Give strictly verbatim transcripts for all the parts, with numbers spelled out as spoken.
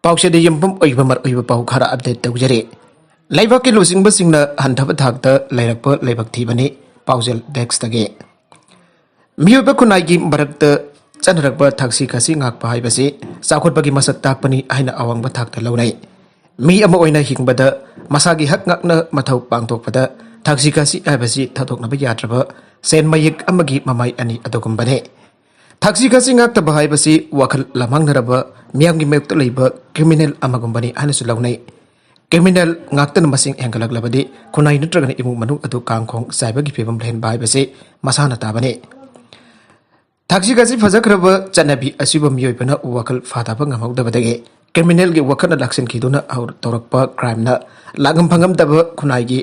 ꯄꯥꯎꯆꯦꯗ ꯌꯨꯝꯐꯝ ꯑꯣꯏꯕ ꯃꯔꯨꯑꯣꯏꯕ ꯄꯥꯎ ꯈꯔ ꯑꯞꯗꯦꯠ ꯇꯧꯖꯔꯤ꯫ ꯂꯩꯕꯥꯛꯀꯤ ꯂꯨꯆꯤꯡꯕꯁꯤꯡꯅ ꯍꯟꯊꯕ ꯊꯥꯛꯇ ꯂꯩꯔꯛꯄ ꯂꯥꯏꯕꯛ ꯊꯤꯕꯅꯤ꯫ ꯄꯥꯎꯖꯦꯜ ꯗꯦꯁ꯭ꯛꯇꯒꯤ꯫ ꯃꯤꯑꯣꯏꯕ ꯈꯨꯟꯅꯥꯏꯒꯤ ꯃꯔꯛꯇ ꯆꯠꯅꯔꯛꯄ ꯊꯛꯁꯤ ꯈꯥꯁꯤ ꯉꯥꯛꯄ ꯍꯥꯏꯕꯁꯤ ꯆꯥꯎꯈꯠꯄꯒꯤ ꯃꯁꯛ ꯇꯥꯛꯄꯅꯤ ꯍꯥꯏꯅ ꯑꯋꯥꯡꯕ ꯊꯥꯛꯇ ꯂꯧꯅꯩ꯫ ꯃꯤ ꯑꯃ ꯑꯣꯏꯅ ꯍꯤꯡꯕꯗ ꯃꯁꯥꯒꯤ ꯍꯛ ꯉꯥꯛꯅ ꯃꯊꯧ ꯄꯥꯡꯊꯣꯛꯄꯗ ꯊꯛꯁꯤ ꯈꯥꯁꯤ ꯍꯥꯏꯕꯁꯤ ꯊꯥꯗꯣꯛꯅꯕ ꯌꯥꯗ꯭ꯔꯕ ꯁꯦꯟ ꯃꯌꯦꯛ ꯑꯃꯒꯤ ꯃꯃꯥꯏ ꯑꯅꯤ ꯑꯗꯨꯒꯨꯝꯕꯅꯤ꯫ ꯊꯛꯁꯤ ꯈꯥꯁꯤ ꯉꯥꯛꯇꯕ ꯍꯥꯏꯕꯁꯤ ꯋꯥꯈꯜ ꯂꯃꯥꯡꯅꯔꯕ, ꯃꯤꯌꯥꯝꯒꯤ ꯃꯥꯌꯣꯛꯇ ꯂꯩꯕ ꯀ꯭ꯔꯤꯃꯤꯅꯦꯜ ꯑꯃꯒꯨꯝꯕꯅꯤ ꯍꯥꯏꯅꯁꯨ ꯂꯧꯅꯩ꯫ ꯀ꯭ꯔꯤꯃꯤꯅꯦꯜ ꯉꯥꯛꯇꯅ ꯃꯁꯤꯡ ꯍꯦꯟꯒꯠꯂꯛꯂꯕꯗꯤ ꯈꯨꯟꯅꯥꯏ ꯅꯠꯇ꯭ꯔꯒꯅ ꯏꯃꯨꯡ ꯃꯅꯨꯡ ꯑꯗꯨ ꯀꯥꯡꯈꯣꯡ ꯆꯥꯏꯕꯒꯤ ꯐꯤꯕꯝ ꯂꯩꯍꯟꯕ ꯍꯥꯏꯕꯁꯤ ꯃꯁꯥꯅ ꯇꯥꯕꯅꯤ꯫ ꯊꯛꯁꯤ ꯈꯥꯁꯤ ꯐꯖꯈ꯭ꯔꯕ ꯆꯠꯅꯕꯤ ꯑꯁꯤꯕꯨ ꯃꯤꯑꯣꯏꯕꯅ ꯋꯥꯈꯜ ꯐꯥꯊꯕ ꯉꯝꯍꯧꯗꯕꯗꯒꯤ ꯀ꯭ꯔꯤꯃꯤꯅꯦꯜꯒꯤ ꯋꯥꯈꯜꯅ ꯂꯥꯛꯁꯤꯟꯈꯤꯗꯨꯅ ꯍꯧ-, ꯇꯧꯔꯛꯄ ꯀ꯭ꯔꯥꯏꯝꯅ ꯂꯥꯛꯉꯝ ꯐꯪꯉꯝꯗꯕ ꯈꯨꯟꯅꯥꯏꯒꯤ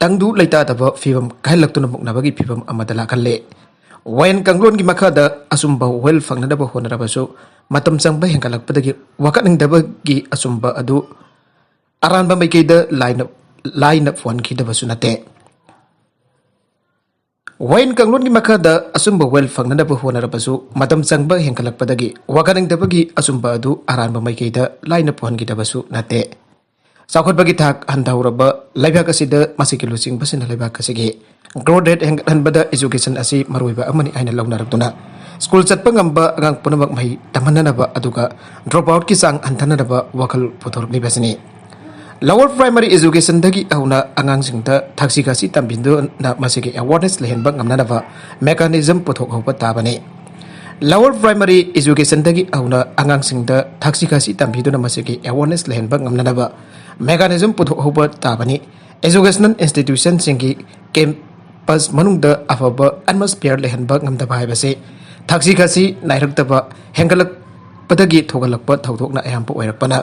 ꯇꯪꯗꯨ ꯂꯩꯇꯥꯗꯕ ꯐꯤꯕꯝ ꯀꯥꯏꯍꯜꯂꯛꯇꯨꯅ ꯃꯨꯛꯅꯕꯒꯤ ꯐꯤꯕꯝ ꯑꯃꯗ ꯂꯥꯛꯍꯜꯂꯦ꯫ ꯋꯥꯌꯦꯜ ꯀꯥꯡꯂꯣꯟꯒꯤ ꯃꯈꯥꯗ ꯑꯆꯨꯝꯕ ꯋꯥꯌꯦꯜ ꯐꯪꯅꯅꯕ ꯍꯣꯠꯅꯔꯕꯁꯨ ꯃꯇꯝ ꯆꯪꯕ ꯍꯦꯟꯒꯠꯂꯛꯄꯗꯒꯤ ꯋꯥꯀꯠꯅꯤꯡꯗꯕꯒꯤ ꯑꯆꯨꯝꯕ ꯑꯗꯨ ꯑꯔꯥꯟꯕ ꯃꯥꯏꯀꯩꯗ ꯂꯥꯏꯅ, ꯂꯥꯏꯅ ꯐꯣꯟꯈꯤꯗꯕꯁꯨ ꯅꯠꯇꯦ꯫ ꯋꯥꯌꯦꯜ ꯀꯥꯡꯂꯣꯟꯒꯤ ꯃꯈꯥꯗ ꯑꯆꯨꯝꯕ ꯋꯥꯌꯦꯜ ꯐꯪꯅꯅꯕ ꯍꯣꯠꯅꯔꯕꯁꯨ ꯃꯇꯝ ꯆꯪꯕ ꯍꯦꯟꯒꯠꯂꯛꯄꯗꯒꯤ ꯋꯥꯀꯠꯅꯤꯡꯗꯕꯒꯤ ꯑꯆꯨꯝꯕ ꯑꯗꯨ ꯑꯔꯥꯟꯕ ꯃꯥꯏꯀꯩꯗ ꯂꯥꯏꯅ ꯐꯣꯟꯈꯤꯗꯕꯁꯨ ꯅꯠꯇꯦ꯫ ꯆꯥꯎꯈꯠꯄꯒꯤ ꯊꯥꯛ ꯍꯟꯊꯍꯧꯔꯕ ꯂꯩꯕꯥꯛ ꯑꯁꯤꯗ ꯃꯁꯤꯒꯤ ꯂꯨꯆꯤꯡꯕꯁꯤꯡꯅ ꯂꯩꯕꯥꯛ ꯑꯁꯤꯒꯤ growth rate ꯍꯦꯟꯒꯠꯍꯟꯕꯗ education ꯑꯁꯤ ꯃꯔꯨꯑꯣꯏꯕ ꯑꯃꯅꯤ ꯍꯥꯏꯅ ꯂꯧꯅꯔꯛꯇꯨꯅ ꯁ꯭ꯀꯨꯜ ꯆꯠꯄ ꯉꯝꯕ ꯑꯉꯥꯡ ꯄꯨꯝꯅꯃꯛ ꯃꯍꯩ ꯇꯝꯍꯟꯅꯅꯕ ꯑꯗꯨꯒ drop outꯀꯤ ꯆꯥꯡ ꯍꯟꯊꯅꯅꯕ ꯋꯥꯈꯜ ꯄꯨꯊꯣꯔꯛꯂꯤꯕꯁꯤꯅꯤ꯫ Lower primary educationꯗꯒꯤ ꯍꯧꯅ ꯑꯉꯥꯡꯁꯤꯡꯗ ꯊꯛꯁꯤ ꯈꯥꯁꯤ ꯇꯝꯕꯤꯗꯨꯅ ꯃꯁꯤꯒꯤ awareness ꯂꯩꯍꯟꯕ ꯉꯝꯅꯅꯕ mechanism ꯄꯨꯊꯣꯛꯍꯧꯕ ꯇꯥꯕꯅꯤ꯫ Lower primary educationꯗꯒꯤ ꯍꯧꯅ ꯑꯉꯥꯡꯁꯤꯡꯗ ꯊꯛꯁꯤ ꯈꯥꯁꯤ ꯇꯝꯕꯤꯗꯨꯅ ꯃꯁꯤꯒꯤ awareness ꯂꯩꯍꯟꯕ ꯉꯝꯅꯅꯕ mechanism ꯄꯨꯊꯣꯛꯍꯧꯕ ꯇꯥꯕꯅꯤ꯫ Educational institutionꯁꯤꯡꯒꯤ campus ꯃꯅꯨꯡꯗ ꯑꯐꯕ atmosphere ꯂꯩꯍꯟꯕ ꯉꯝꯗꯕ ꯍꯥꯏꯕꯁꯤ ꯊꯛꯁꯤ ꯈꯥꯁꯤ ꯅꯥꯏꯔꯛꯇꯕ ꯍꯦꯟꯒꯠꯂꯛꯄꯗꯒꯤ ꯊꯣꯛꯍꯜꯂꯛꯄ ꯊꯧꯗꯣꯛꯅ ꯑꯌꯥꯝꯕ ꯑꯣꯏꯔꯛꯄꯅ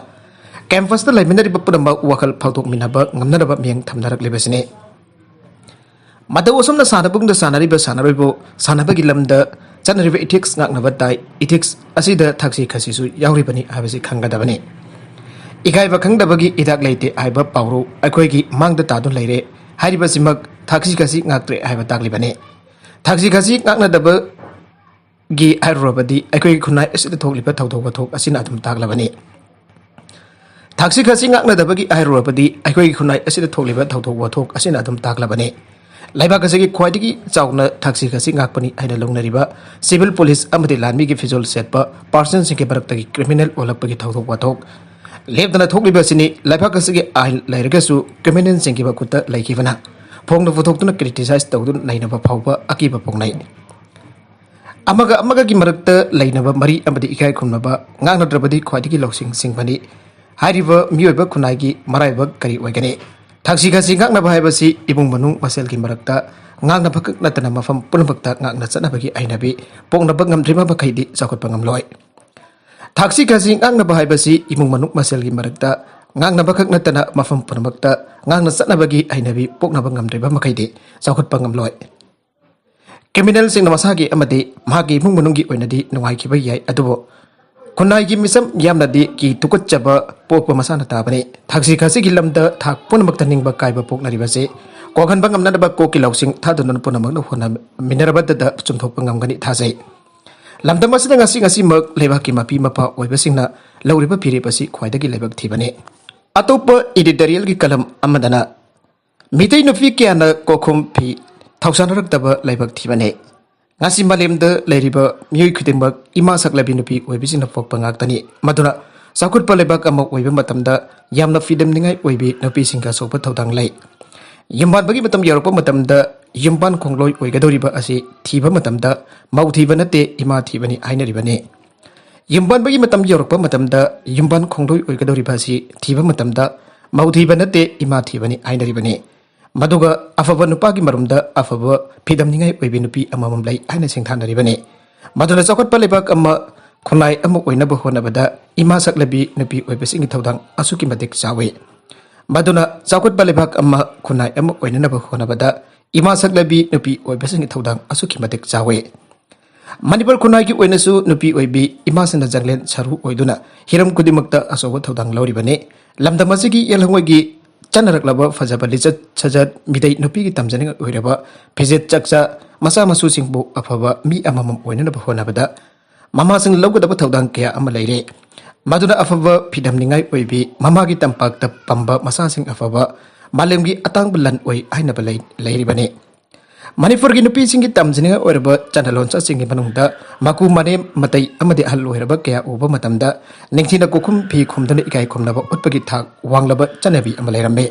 campusꯇ ꯂꯩꯃꯤꯟꯅꯔꯤꯕ ꯄꯨꯝꯅꯃꯛ ꯋꯥꯈꯜ ꯐꯥꯎꯗꯣꯛꯃꯤꯟꯅꯕ ꯉꯝꯅꯅꯕ ꯃꯤꯠꯌꯦꯡ ꯊꯝꯅꯔꯛꯂꯤꯕꯁꯤꯅꯤ꯫ ꯃꯇꯧ ꯑꯁꯨꯝꯅ ꯁꯥꯟꯅꯕꯨꯡꯗ ꯁꯥꯟꯅꯔꯤꯕ ꯁꯥꯟꯅꯔꯣꯏꯕꯨ ꯁꯥꯟꯅꯕꯒꯤ ꯂꯝꯗ ꯆꯠꯅꯔꯤꯕ ethics ꯉꯥꯛꯅꯕ ꯇꯥꯏ꯫ Ethics ꯑꯁꯤꯗ ꯊꯛꯁꯤ ꯈꯥꯁꯤꯁꯨ ꯌꯥꯎꯔꯤꯕꯅꯤ ꯍꯥꯏꯕꯁꯤ ꯈꯪꯒꯗꯕꯅꯤ꯫ ꯏꯀꯥꯏꯕ ꯈꯪꯗꯕꯒꯤ ꯍꯤꯗꯥꯛ ꯂꯩꯇꯦ ꯍꯥꯏꯕ ꯄꯥꯎꯔꯧ ꯑꯩꯈꯣꯏꯒꯤ ꯃꯥꯡꯗ ꯇꯥꯗꯨꯅ ꯂꯩꯔꯦ꯫ ꯍꯥꯏꯔꯤꯕꯁꯤꯃꯛ ꯊꯛꯁꯤ ꯈꯥꯁꯤ ꯉꯥꯛꯇ꯭ꯔꯦ ꯍꯥꯏꯕ ꯇꯥꯛꯂꯤꯕꯅꯤ꯫ ꯊꯛꯁꯤ ꯈꯥꯁꯤ ꯉꯥꯛꯅꯗꯕꯒꯤ ꯍꯥꯏꯔꯨꯔꯕꯗꯤ ꯑꯩꯈꯣꯏꯒꯤ ꯈꯨꯟꯅꯥꯏ ꯑꯁꯤꯗ ꯊꯣꯛꯂꯤꯕ ꯊꯧꯗꯣꯛ ꯋꯥꯊꯣꯛ ꯑꯁꯤꯅ ꯑꯗꯨꯝ ꯇꯥꯛꯂꯕꯅꯤ꯫ ꯊꯛꯁꯤ ꯈꯥꯁꯤ ꯉꯥꯛꯅꯗꯕꯒꯤ ꯍꯥꯏꯔꯨꯔꯕꯗꯤ ꯑꯩꯈꯣꯏꯒꯤ ꯈꯨꯟꯅꯥꯏ ꯑꯁꯤꯗ ꯊꯣꯛꯂꯤꯕ ꯊꯧꯗꯣꯛ ꯋꯥꯊꯣꯛ ꯑꯁꯤꯅ ꯑꯗꯨꯝ ꯇꯥꯛꯂꯕꯅꯤ꯫ ꯂꯩꯕꯥꯛ ꯑꯁꯤꯒꯤ ꯈ꯭ꯋꯥꯏꯗꯒꯤ ꯆꯥꯎꯅ ꯊꯛꯁꯤ ꯈꯥꯁꯤ ꯉꯥꯛꯄꯅꯤ ꯍꯥꯏꯅ ꯂꯧꯅꯔꯤꯕ ꯁꯤꯚꯤꯜ ꯄꯨꯂꯤꯁ ꯑꯃꯗꯤ ꯂꯥꯟꯃꯤꯒꯤ ꯐꯤꯖꯣꯜ ꯁꯦꯠꯄ ꯄꯥꯔꯁꯟꯁꯤꯡꯒꯤ ꯃꯔꯛꯇꯒꯤ ꯀ꯭ꯔꯤꯃꯤꯅꯦꯜ ꯑꯣꯜꯂꯛꯄꯒꯤ ꯊꯧꯗꯣꯛ ꯋꯥꯊꯣꯛ ꯂꯦꯞꯇꯅ ꯊꯣꯛꯂꯤꯕ ꯑꯁꯤꯅꯤ꯫ ꯂꯩꯕꯥꯛ ꯑꯁꯤꯒꯤ ꯑꯥꯏꯟ ꯂꯩꯔꯒꯁꯨ ꯀ꯭ꯔꯤꯃꯤꯅꯦꯜꯁꯤꯡꯒꯤ ꯃꯈꯨꯠꯇ ꯂꯩꯈꯤꯕꯅ ꯐꯣꯡꯅ ꯄꯨꯊꯣꯛꯇꯨꯅ ꯀ꯭ꯔꯤꯇꯤꯁꯥꯏꯖ ꯇꯧꯗꯨꯅ ꯂꯩꯅꯕ ꯐꯥꯎꯕ ꯑꯀꯤꯕ ꯐꯣꯡꯅꯩ꯫ ꯑꯃꯒ ꯑꯃꯒꯒꯤ ꯃꯔꯛꯇ ꯂꯩꯅꯕ ꯃꯔꯤ ꯑꯃꯗꯤ ꯏꯀꯥꯏ ꯈꯨꯝꯅꯕ ꯉꯥꯛꯅꯗ꯭ꯔꯕꯗꯤ ꯈ꯭ꯋꯥꯏꯗꯒꯤ ꯂꯧꯁꯤꯡ ꯁꯤꯡꯕꯅꯤ꯫ ꯍꯥꯏꯔꯤꯕ ꯃꯤꯑꯣꯏꯕ ꯈꯨꯟꯅꯥꯏꯒꯤ ꯃꯔꯥꯏꯕꯛ ꯀꯔꯤ ꯑꯣꯏꯒꯅꯤ? ꯊꯛꯁꯤ ꯈꯥꯁꯤ ꯉꯥꯛꯅꯕ ꯍꯥꯏꯕꯁꯤ ꯏꯃꯨꯡ ꯃꯅꯨꯡ ꯃꯁꯦꯜꯒꯤ ꯃꯔꯛꯇ ꯉꯥꯛꯅꯕ ꯈꯛ ꯅꯠꯇꯅ ꯃꯐꯝ ꯄꯨꯝꯅꯃꯛꯇ ꯉꯥꯛꯅ ꯆꯠꯅꯕꯒꯤ ꯍꯩꯅꯕꯤ ꯄꯣꯛꯅꯕ ꯉꯝꯗ꯭ꯔꯤꯕ ꯃꯈꯩꯗꯤ ꯆꯥꯎꯈꯠꯄ ꯉꯝꯂꯣꯏ꯫ ꯊꯛꯁꯤ ꯈꯥꯁꯤ ꯉꯥꯛꯅꯕ ꯍꯥꯏꯕꯁꯤ ꯏꯃꯨꯡ ꯃꯅꯨꯡ ꯃꯁꯦꯜꯒꯤ ꯃꯔꯛꯇ ꯉꯥꯛꯅꯕ ꯈꯛ ꯅꯠꯇꯅ ꯃꯐꯝ ꯄꯨꯝꯅꯃꯛꯇ ꯉꯥꯛꯅ ꯆꯠꯅꯕꯒꯤ ꯍꯩꯅꯕꯤ ꯄꯣꯛꯅꯕ ꯉꯝꯗ꯭ꯔꯤꯕ ꯃꯈꯩꯗꯤ ꯆꯥꯎꯈꯠꯄ ꯉꯝꯂꯣꯏ꯫ ꯀ꯭ꯔꯤꯃꯤꯅꯦꯜꯁꯤꯡꯅ ꯃꯁꯥꯒꯤ ꯑꯃꯗꯤ ꯃꯍꯥꯛꯀꯤ ꯏꯃꯨꯡ ꯃꯅꯨꯡꯒꯤ ꯑꯣꯏꯅꯗꯤ ꯅꯨꯡꯉꯥꯏꯈꯤꯕ ꯌꯥꯏ, ꯑꯗꯨꯕꯨ ꯈꯨꯟꯅꯥꯏꯒꯤ ꯃꯤꯆꯝ ꯌꯥꯝꯅꯗꯤ ꯀꯤ ꯇꯨꯀꯠꯆꯕ ꯄꯣꯛꯄ ꯃꯁꯥꯅ ꯇꯥꯕꯅꯤ꯫ ꯊꯛꯁꯤ ꯈꯥꯁꯤꯒꯤ ꯂꯝꯗ ꯊꯥꯛ ꯄꯨꯝꯅꯃꯛꯇ ꯅꯤꯡꯕ ꯀꯥꯏꯕ ꯄꯣꯛꯅꯔꯤꯕꯁꯤ ꯀꯣꯛꯍꯟꯕ ꯉꯝꯅꯅꯕ ꯀꯣꯛꯀꯤ ꯂꯧꯁꯤꯡ ꯊꯥꯗꯨꯅ ꯄꯨꯝꯅꯃꯛꯅ ꯍꯣꯠꯅꯃꯤꯟꯅꯔꯕꯗ ꯆꯨꯝꯊꯣꯛꯄ ꯉꯝꯒꯅꯤ ꯊꯥꯖꯩ꯫ ꯂꯝꯗꯝ ꯑꯁꯤꯗ ꯉꯁꯤ ꯉꯁꯤꯃꯛ ꯂꯩꯕꯥꯛꯀꯤ ꯃꯄꯤ ꯃꯄꯥ ꯑꯣꯏꯕꯁꯤꯡꯅ ꯂꯧꯔꯤꯕ ꯐꯤꯔꯦꯞ ꯑꯁꯤ ꯈ꯭ꯋꯥꯏꯗꯒꯤ ꯂꯥꯏꯕꯛ ꯊꯤꯕꯅꯤ꯫ ꯑꯇꯣꯞꯄ ꯏꯗꯤꯇꯣꯔꯤꯌꯦꯜꯒꯤ ꯀꯂꯝ ꯑꯃꯗꯅ ꯃꯤꯇꯩ ꯅꯨꯄꯤ ꯀꯌꯥꯅ ꯀꯣꯛꯈꯨꯝ ꯐꯤ ꯊꯧꯁꯥꯅꯔꯛꯇꯕ ꯂꯥꯏꯕꯛ ꯊꯤꯕꯅꯤ꯫ ꯉꯁꯤ ꯃꯥꯂꯦꯝꯗ ꯂꯩꯔꯤꯕ ꯃꯤꯑꯣꯏ ꯈꯨꯗꯤꯡꯃꯛ ꯏꯃꯥ ꯁꯛꯂꯕꯤ ꯅꯨꯄꯤ ꯑꯣꯏꯕꯁꯤꯡꯅ ꯄꯣꯛꯄ ꯉꯥꯛꯇꯅꯤ꯫ ꯃꯗꯨꯅ ꯆꯥꯎꯈꯠꯄ ꯂꯩꯕꯥꯛ ꯑꯃ ꯑꯣꯏꯕ ꯃꯇꯝꯗ ꯌꯥꯝꯅ ꯐꯤꯗꯝꯅꯤꯡꯉꯥꯏ ꯑꯣꯏꯕꯤ ꯅꯨꯄꯤꯁꯤꯡꯒꯤ ꯑꯆꯧꯕ ꯊꯧꯗꯥꯡ ꯂꯩ꯫ ꯌꯨꯝꯕꯥꯟꯕꯒꯤ ꯃꯇꯝ ꯌꯧꯔꯛꯄ ꯃꯇꯝꯗ ꯌꯨꯝꯕꯥꯟ ꯈꯣꯡꯂꯣꯏ ꯑꯣꯏꯒꯗꯧꯔꯤꯕ ꯑꯁꯤ ꯊꯤꯕ ꯃꯇꯝꯗ ꯃꯧ ꯊꯤꯕ ꯅꯠꯇꯦ, ꯏꯃꯥ ꯊꯤꯕꯅꯤ ꯍꯥꯏꯅꯔꯤꯕꯅꯤ꯫ ꯌꯨꯝꯕꯥꯟꯕꯒꯤ ꯃꯇꯝ ꯌꯧꯔꯛꯄ ꯃꯇꯝꯗ ꯌꯨꯝꯕꯥꯟ ꯈꯣꯡꯂꯣꯏ ꯑꯣꯏꯒꯗꯧꯔꯤꯕ ꯑꯁꯤ ꯊꯤꯕ ꯃꯇꯝꯗ ꯃꯧ ꯊꯤꯕ ꯅꯠꯇꯦ, ꯏꯃꯥ ꯊꯤꯕꯅꯤ ꯍꯥꯏꯅꯔꯤꯕꯅꯤ꯫ ꯃꯗꯨꯒ ꯑꯐꯕ ꯅꯨꯄꯥꯒꯤ ꯃꯔꯨꯝꯗ ꯑꯐꯕ ꯐꯤꯗꯝꯅꯤꯡꯉꯥꯏ ꯑꯣꯏꯕꯤ ꯅꯨꯄꯤ ꯑꯃꯃꯝ ꯂꯩ ꯍꯥꯏꯅ ꯁꯤꯡꯊꯥꯅꯔꯤꯕꯅꯤ꯫ ꯃꯗꯨꯅ ꯆꯥꯎꯈꯠꯄ ꯂꯩꯕꯥꯛ ꯑꯃ, ꯈꯨꯟꯅꯥꯏ ꯑꯃ ꯑꯣꯏꯅꯕ ꯍꯣꯠꯅꯕꯗ ꯏꯃꯥ ꯁꯛꯂꯕꯤ ꯅꯨꯄꯤ ꯑꯣꯏꯕꯁꯤꯡꯒꯤ ꯊꯧꯗꯥꯡ ꯑꯁꯨꯛꯀꯤ ꯃꯇꯤꯛ ꯆꯥꯎꯏ꯫ ꯃꯗꯨꯅ ꯆꯥꯎꯈꯠꯄ ꯂꯩꯕꯥꯛ ꯑꯃ, ꯈꯨꯟꯅꯥꯏ ꯑꯃ ꯑꯣꯏꯅꯅꯕ ꯍꯣꯠꯅꯕꯗ ꯏꯃꯥ ꯁꯛꯂꯕꯤ ꯅꯨꯄꯤ ꯑꯣꯏꯕꯁꯤꯡꯒꯤ ꯊꯧꯗꯥꯡ ꯑꯁꯨꯛꯀꯤ ꯃꯇꯤꯛ ꯆꯥꯎꯏ꯫ ꯃꯅꯤꯄꯨꯔ ꯈꯨꯟꯅꯥꯏꯒꯤ ꯑꯣꯏꯅꯁꯨ ꯅꯨꯄꯤ ꯑꯣꯏꯕꯤ ꯏꯃꯥꯁꯤꯡꯅ ꯆꯥꯡꯂꯦꯟ ꯁꯔꯨ ꯑꯣꯏꯗꯨꯅ ꯍꯤꯔꯝ ꯈꯨꯗꯤꯡꯃꯛꯇ ꯑꯆꯧꯕ ꯊꯧꯗꯥꯡ ꯂꯧꯔꯤꯕꯅꯤ꯫ ꯂꯝꯗꯝ ꯑꯁꯤꯒꯤ ꯌꯦꯜꯍꯧꯉꯩꯒꯤ ꯆꯠꯅꯔꯛꯂꯕ ꯐꯖꯕ ꯂꯤꯆꯠ ꯁꯥꯖꯠ ꯃꯤꯇꯩ ꯅꯨꯄꯤꯒꯤ ꯇꯝꯖꯅꯤꯡꯉꯥꯏ ꯑꯣꯏꯔꯕ ꯐꯤꯖꯦꯠ ꯆꯥꯛꯆꯥ ꯃꯆꯥ ꯃꯁꯨꯁꯤꯡꯕꯨ ꯑꯐꯕ ꯃꯤ ꯑꯃꯃꯝ ꯑꯣꯏꯅꯅꯕ ꯍꯣꯠꯅꯕꯗ ꯃꯃꯥꯁꯤꯡꯅ ꯂꯧꯒꯗꯕ ꯊꯧꯗꯥꯡ ꯀꯌꯥ ꯑꯃ ꯂꯩꯔꯦ꯫ ꯃꯗꯨꯅ ꯑꯐꯕ ꯐꯤꯗꯝꯅꯤꯡꯉꯥꯏ ꯑꯣꯏꯕꯤ, ꯃꯃꯥꯒꯤ ꯇꯝꯄꯥꯛꯇ ꯄꯝꯕ ꯃꯆꯥꯁꯤꯡ ꯑꯐꯕ, ꯃꯥꯂꯦꯝꯒꯤ ꯑꯇꯥꯡꯕ ꯂꯟ ꯑꯣꯏ ꯍꯥꯏꯅꯕ ꯂꯩ-, ꯂꯩꯔꯤꯕꯅꯤ꯫ ꯃꯅꯤꯄꯨꯔꯒꯤ ꯅꯨꯄꯤꯁꯤꯡꯒꯤ ꯇꯝꯖꯅꯤꯡꯉꯥꯏ ꯑꯣꯏꯔꯕ ꯆꯠꯅ ꯂꯣꯟꯆꯠꯁꯤꯡꯒꯤ ꯃꯅꯨꯡꯗ ꯃꯀꯨ ꯃꯅꯦꯝ, ꯃꯇꯩ ꯑꯃꯗꯤ ꯑꯍꯜ ꯑꯣꯏꯔꯕ ꯀꯌꯥ ꯎꯕ ꯃꯇꯝꯗ ꯅꯤꯡꯊꯤꯅ ꯀꯣꯛꯈꯨꯝ ꯐꯤ ꯈꯨꯝꯗꯨꯅ ꯏꯀꯥꯏ ꯈꯨꯝꯅꯕ ꯎꯠꯄꯒꯤ ꯊꯥꯛ ꯋꯥꯡꯂꯕ ꯆꯠꯅꯕꯤ ꯑꯃ ꯂꯩꯔꯝꯃꯤ꯫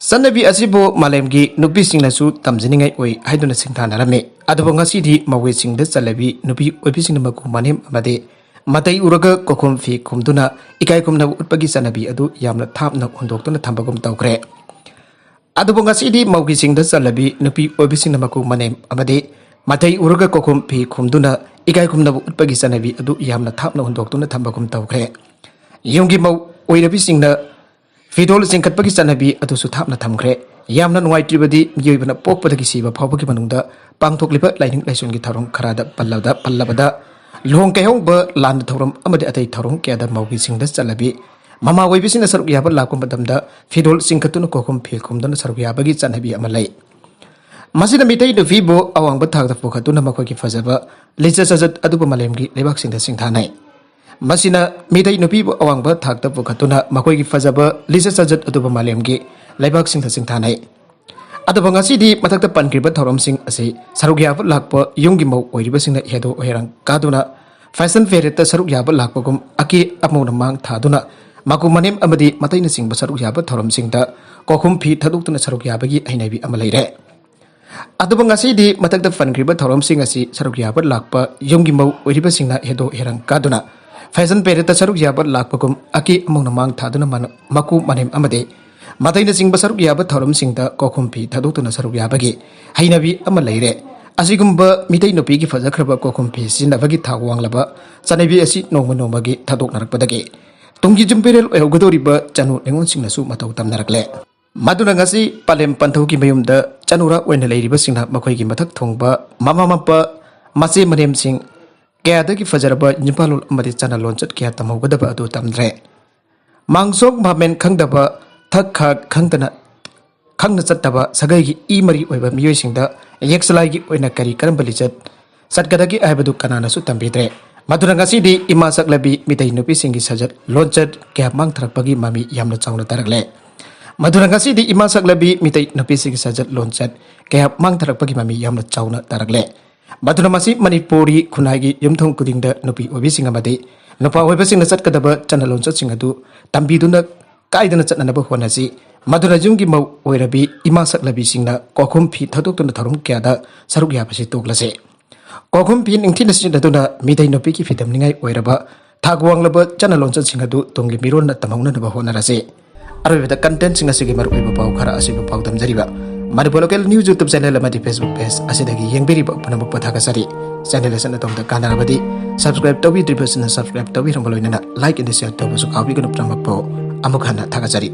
ꯆꯠꯅꯕꯤ ꯑꯁꯤꯕꯨ ꯃꯥꯂꯦꯝꯒꯤ ꯅꯨꯄꯤꯁꯤꯡꯅꯁꯨ ꯇꯝꯖꯅꯤꯡꯉꯥꯏ ꯑꯣꯏ ꯍꯥꯏꯗꯨꯅ ꯁꯤꯡꯊꯥꯅꯔꯝꯃꯤ꯫ ꯑꯗꯨꯕꯨ ꯉꯁꯤꯗꯤ ꯃꯧꯋꯤꯁꯤꯡꯗ ꯆꯠꯂꯕꯤ ꯅꯨꯄꯤ ꯑꯣꯏꯕꯤꯁꯤꯡꯅ ꯃꯀꯨ ꯃꯅꯦꯝ ꯑꯃꯗꯤ ꯃꯇꯩ ꯎꯔꯒ ꯀꯣꯛꯈꯨꯝ ꯐꯤ ꯈꯨꯝꯗꯨꯅ ꯏꯀꯥꯏ ꯈꯨꯝꯅꯕ ꯎꯠꯄꯒꯤ ꯆꯠꯅꯕꯤ ꯑꯗꯨ ꯌꯥꯝꯅ ꯊꯥꯞꯅ ꯍꯨꯟꯗꯣꯛꯇꯨꯅ ꯊꯝꯕꯒꯨꯝ ꯇꯧꯈ꯭ꯔꯦ꯫ ꯑꯗꯨꯕꯨ ꯉꯁꯤꯗꯤ ꯃꯧꯒꯤꯁꯤꯡꯗ ꯆꯠꯂꯕꯤ ꯅꯨꯄꯤ ꯑꯣꯏꯕꯤꯁꯤꯡꯅ ꯃꯀꯨ ꯃꯅꯦꯝ ꯑꯃꯗꯤ ꯃꯇꯩ ꯎꯔꯒ ꯀꯣꯛꯈꯨꯝ ꯐꯤ ꯈꯨꯝꯗꯨꯅ ꯏꯀꯥꯏ ꯈꯨꯝꯅꯕ ꯎꯠꯄꯒꯤ ꯆꯠꯅꯕꯤ ꯑꯗꯨ ꯌꯥꯝꯅ ꯊꯥꯞꯅ ꯍꯨꯟꯗꯣꯛꯇꯨꯅ ꯊꯝꯕꯒꯨꯝ ꯇꯧꯈ꯭ꯔꯦ꯫ ꯌꯨꯝꯒꯤ ꯃꯧ ꯑꯣꯏꯔꯕꯤꯁꯤꯡꯅ ꯐꯤꯗꯣꯜ ꯆꯤꯡꯈꯠꯄꯒꯤ ꯆꯠꯅꯕꯤ ꯑꯗꯨꯁꯨ ꯊꯥꯞꯅ ꯊꯝꯈ꯭ꯔꯦ꯫ ꯌꯥꯝꯅ ꯅꯨꯡꯉꯥꯏꯇ꯭ꯔꯤꯕꯗꯤ ꯃꯤꯑꯣꯏꯕꯅ ꯄꯣꯛꯄꯗꯒꯤ ꯁꯤꯕ ꯐꯥꯎꯕꯒꯤ ꯃꯅꯨꯡꯗ ꯄꯥꯡꯊꯣꯛꯂꯤꯕ ꯂꯥꯏꯅꯤꯡ ꯂꯥꯏꯁꯣꯟꯒꯤ ꯊꯧꯔꯝ ꯈꯔꯗ ꯄꯜꯂꯕꯗ, ꯄꯜꯂꯕꯗ ꯂꯨꯍꯣꯡ ꯀꯩꯍꯣꯡꯕ, ꯂꯥꯟꯗ ꯊꯧꯔꯝ ꯑꯃꯗꯤ ꯑꯇꯩ ꯊꯧꯔꯝ ꯀꯌꯥꯗ ꯃꯧꯒꯤꯁꯤꯡꯗ ꯆꯠꯂꯕꯤ ꯃꯃꯥ ꯑꯣꯏꯕꯤꯁꯤꯡꯅ ꯁꯔꯨꯛ ꯌꯥꯕ ꯂꯥꯛꯄ ꯃꯇꯝꯗ ꯐꯤꯗꯣꯜ ꯆꯤꯡꯈꯠꯇꯨꯅ ꯀꯣꯛꯈꯨꯝ ꯐꯤ ꯈꯨꯝꯗꯨꯅ ꯁꯔꯨꯛ ꯌꯥꯕꯒꯤ ꯆꯠꯅꯕꯤ ꯑꯃ ꯂꯩ꯫ ꯃꯁꯤꯅ ꯃꯤꯇꯩ ꯅꯨꯄꯤꯕꯨ ꯑꯋꯥꯡꯕ ꯊꯥꯛꯇ ꯄꯨꯈꯠꯇꯨꯅ ꯃꯈꯣꯏꯒꯤ ꯐꯖꯕ ꯂꯤꯆꯠ ꯁꯥꯖꯠ ꯑꯗꯨꯕꯨ ꯃꯥꯂꯦꯝꯒꯤ ꯂꯩꯕꯥꯛꯁꯤꯡꯗ ꯁꯤꯡꯊꯥꯅꯩ꯫ ꯃꯁꯤꯅ ꯃꯤꯇꯩ ꯅꯨꯄꯤꯕꯨ ꯑꯋꯥꯡꯕ ꯊꯥꯛꯇ ꯄꯨꯈꯠꯇꯨꯅ ꯃꯈꯣꯏꯒꯤ ꯐꯖꯕ ꯂꯤꯆꯠ ꯁꯥꯖꯠ ꯑꯗꯨꯕꯨ ꯃꯥꯂꯦꯝꯒꯤ ꯂꯩꯕꯥꯛꯁꯤꯡꯗ ꯁꯤꯡꯊꯥꯅꯩ꯫ ꯑꯗꯨꯕꯨ ꯉꯁꯤꯗꯤ ꯃꯊꯛꯇ ꯄꯟꯈ꯭ꯔꯤꯕ ꯊꯧꯔꯝꯁꯤꯡ ꯑꯁꯤ ꯁꯔꯨꯛ ꯌꯥꯕ ꯂꯥꯛꯄ ꯌꯨꯝꯒꯤ ꯃꯧ ꯑꯣꯏꯔꯤꯕꯁꯤꯡꯅ ꯍꯦꯗꯣꯛ ꯍꯦꯔꯥꯡ ꯀꯥꯗꯨꯅ ꯐꯦꯁꯟ ꯄꯦꯔꯦꯗꯇ ꯁꯔꯨꯛ ꯌꯥꯕ ꯂꯥꯛꯄꯒꯨꯝ ꯑꯀꯦ ꯑꯃꯧꯅ ꯃꯥꯡ ꯊꯥꯗꯨꯅ ꯃꯀꯨ ꯃꯅꯦꯝ ꯑꯃꯗꯤ ꯃꯇꯩꯅꯆꯤꯡꯕ ꯁꯔꯨꯛ ꯌꯥꯕ ꯊꯧꯔꯝꯁꯤꯡꯗ ꯀꯣꯛꯈꯨꯝ ꯐꯤ ꯊꯥꯗꯣꯛꯇꯨꯅ ꯁꯔꯨꯛ ꯌꯥꯕꯒꯤ ꯍꯩꯅꯕꯤ ꯑꯃ ꯂꯩꯔꯦ꯫ ꯑꯗꯨꯕꯨ ꯉꯁꯤꯗꯤ ꯃꯊꯛꯇ ꯄꯟꯈ꯭ꯔꯤꯕ ꯊꯧꯔꯝꯁꯤꯡ ꯑꯁꯤ ꯁꯔꯨꯛ ꯌꯥꯕ ꯂꯥꯛꯄ ꯌꯨꯝꯒꯤ ꯃꯧ ꯑꯣꯏꯔꯤꯕꯁꯤꯡꯅ ꯍꯦꯗꯣꯛ ꯍꯦꯔꯥꯡ ꯀꯥꯗꯨꯅ ꯐꯦꯁꯟ ꯄꯦꯔꯦꯗꯇ ꯁꯔꯨꯛ ꯌꯥꯕ ꯂꯥꯛꯄꯒꯨꯝ ꯑꯀꯦ ꯑꯃꯧꯅ ꯃꯥꯡ ꯊꯥꯗꯨꯅ ꯃꯅ-, ꯃꯀꯨ ꯃꯅꯦꯝ ꯑꯃꯗꯤ ꯃꯇꯩꯅꯆꯤꯡꯕ ꯁꯔꯨꯛ ꯌꯥꯕ ꯊꯧꯔꯝꯁꯤꯡꯗ ꯀꯣꯛꯈꯨꯝ ꯐꯤ ꯊꯥꯗꯣꯛꯇꯨꯅ ꯁꯔꯨꯛ ꯌꯥꯕꯒꯤ ꯍꯩꯅꯕꯤ ꯑꯃ ꯂꯩꯔꯦ꯫ ꯑꯁꯤꯒꯨꯝꯕ ꯃꯤꯇꯩ ꯅꯨꯄꯤꯒꯤ ꯐꯖꯈ꯭ꯔꯕ ꯀꯣꯛꯈꯨꯝ ꯐꯤ ꯁꯤꯖꯤꯟꯅꯕꯒꯤ ꯊꯥꯛ ꯋꯥꯡꯂꯕ ꯆꯠꯅꯕꯤ ꯑꯁꯤ ꯅꯣꯡꯃ ꯅꯣꯡꯃꯒꯤ ꯊꯥꯗꯣꯛꯅꯔꯛꯄꯗꯒꯤ ꯇꯨꯡꯒꯤ ꯌꯨꯝꯕꯤꯔꯦꯜ ꯑꯣꯏꯍꯧꯒꯗꯧꯔꯤꯕ ꯆꯅꯨ ꯅꯤꯉꯣꯜꯁꯤꯡꯅꯁꯨ ꯃꯇꯧ ꯇꯝꯅꯔꯛꯂꯦ꯫ ꯃꯗꯨꯅ ꯉꯁꯤ ꯄꯂꯦꯝ ꯄꯟꯊꯧꯒꯤ ꯃꯌꯨꯝꯗ ꯆꯅꯨꯔꯥ ꯑꯣꯏꯅ ꯂꯩꯔꯤꯕꯁꯤꯡꯅ ꯃꯈꯣꯏꯒꯤ ꯃꯊꯛ ꯊꯣꯡꯕ ꯃꯃꯥ ꯃꯄꯥ, ꯃꯆꯦ ꯃꯅꯦꯝꯁꯤꯡ ꯀꯌꯥꯗꯒꯤ ꯐꯖꯔꯕ ꯅꯤꯄꯥꯂꯣꯜ ꯑꯃꯗꯤ ꯆꯠꯅ ꯂꯣꯟꯆꯠ ꯀꯌꯥ ꯇꯝꯍꯧꯒꯗꯕ ꯑꯗꯨ ꯇꯝꯗ꯭ꯔꯦ꯫ ꯃꯥꯡꯁꯣꯛ ꯃꯥꯃꯦꯟ ꯈꯪꯗꯕ, ꯊꯛ ꯈꯥ ꯈꯪꯗꯅ, ꯈꯪꯅ ꯆꯠꯇꯕ ꯁꯥꯒꯩꯒꯤ ꯏ ꯃꯔꯤ ꯑꯣꯏꯕ ꯃꯤꯑꯣꯏꯁꯤꯡꯗ ꯌꯦꯛꯁꯂꯥꯏꯒꯤ ꯑꯣꯏꯅ ꯀꯔꯤ ꯀꯔꯝꯕ ꯂꯤꯆꯠ ꯆꯠꯀꯗꯒꯦ ꯍꯥꯏꯕꯗꯨ ꯀꯅꯥꯅꯁꯨ ꯇꯝꯕꯤꯗ꯭ꯔꯦ꯫ ꯃꯗꯨꯅ ꯉꯁꯤꯗꯤ ꯏꯃꯥ ꯁꯛꯂꯕꯤ ꯃꯤꯇꯩ ꯅꯨꯄꯤꯁꯤꯡꯒꯤ ꯁꯥꯖꯠ ꯂꯣꯟꯆꯠ ꯀꯌꯥ ꯃꯥꯡꯊꯔꯛꯄꯒꯤ ꯃꯃꯤ ꯌꯥꯝꯅ ꯆꯥꯎꯅ ꯇꯥꯔꯛꯂꯦ꯫ ꯃꯗꯨꯅ ꯉꯁꯤꯗꯤ ꯏꯃꯥ ꯁꯛꯂꯕꯤ ꯃꯤꯇꯩ ꯅꯨꯄꯤꯁꯤꯡꯒꯤ ꯁꯥꯖꯠ ꯂꯣꯟꯆꯠ ꯀꯌꯥ ꯃꯥꯡꯊꯔꯛꯄꯒꯤ ꯃꯃꯤ ꯌꯥꯝꯅ ꯆꯥꯎꯅ ꯇꯥꯔꯛꯂꯦ꯫ ꯃꯗꯨꯅ ꯃꯁꯤ ꯃꯅꯤꯄꯨꯔꯤ ꯈꯨꯟꯅꯥꯏꯒꯤ ꯌꯨꯝꯊꯣꯡ ꯈꯨꯗꯤꯡꯗ ꯅꯨꯄꯤ ꯑꯣꯏꯕꯤꯁꯤꯡ ꯑꯃꯗꯤ ꯅꯨꯄꯥ ꯑꯣꯏꯕꯁꯤꯡꯅ ꯆꯠꯀꯗꯕ ꯆꯠꯅ ꯂꯣꯟꯆꯠꯁꯤꯡ ꯑꯗꯨ ꯇꯝꯕꯤꯗꯨꯅ ꯀꯥꯏꯗꯅ ꯆꯠꯅꯅꯕ ꯍꯣꯠꯅꯁꯤ꯫ ꯃꯗꯨꯅ ꯌꯨꯝꯒꯤ ꯃꯧ ꯑꯣꯏꯔꯕꯤ ꯏꯃꯥ ꯁꯛꯂꯕꯤꯁꯤꯡꯅ ꯀꯣꯈꯨꯝ ꯐꯤ ꯊꯥꯗꯣꯛꯇꯨꯅ ꯊꯧꯔꯝ ꯀꯌꯥꯗ ꯁꯔꯨꯛ ꯌꯥꯕꯁꯤ ꯇꯣꯛꯂꯁꯤ꯫ ꯀꯣꯈꯨꯝ ꯐꯤ ꯅꯤꯡꯊꯤꯅ ꯁꯤꯖꯤꯟꯅꯗꯨꯅ ꯃꯤꯇꯩ ꯅꯨꯄꯤꯒꯤ ꯐꯤꯗꯝꯅꯤꯉꯥꯏ ꯑꯣꯏꯔꯕ ꯊꯥꯛ ꯋꯥꯡꯂꯕ ꯆꯠꯅ ꯂꯣꯟꯆꯠꯁꯤꯡ ꯑꯗꯨ ꯇꯨꯡꯒꯤ ꯃꯤꯔꯣꯟꯅ ꯇꯝꯍꯧꯅꯅꯕ ꯍꯣꯠꯅꯔꯁꯤ꯫ ꯑꯔꯣꯏꯕꯗ contentꯁꯤꯡ ꯑꯁꯤꯒꯤ ꯃꯔꯨꯑꯣꯏꯕ ꯄꯥꯎ ꯈꯔ ꯑꯁꯤꯕꯨ ꯄꯥꯎꯗꯝꯖꯔꯤꯕ Manipur Local News YouTube channel ꯑꯃꯗꯤ Facebook page ꯑꯁꯤꯗꯒꯤ ꯌꯦꯡꯕꯤꯔꯤꯕ ꯄꯨꯝꯅꯃꯛꯄꯨ ꯊꯥꯒꯠꯆꯔꯤ꯫ Channel ꯑꯁꯤꯅ ꯑꯗꯣꯝꯗ ꯀꯥꯟꯅꯔꯕꯗꯤ subscribe ꯇꯧꯕꯤꯗ꯭ꯔꯤꯕꯁꯤꯡꯅ subscribe ꯇꯧꯕꯤꯔꯝꯕ ꯂꯣꯏꯅꯅ like and share ꯇꯧꯕꯁꯨ ꯀꯥꯎꯕꯤꯒꯅꯨ꯫ ꯄꯨꯝꯅꯃꯛꯄꯨ ꯑꯃꯨꯛ ꯍꯟꯅ ꯊꯥꯒꯠꯆꯔꯤ꯫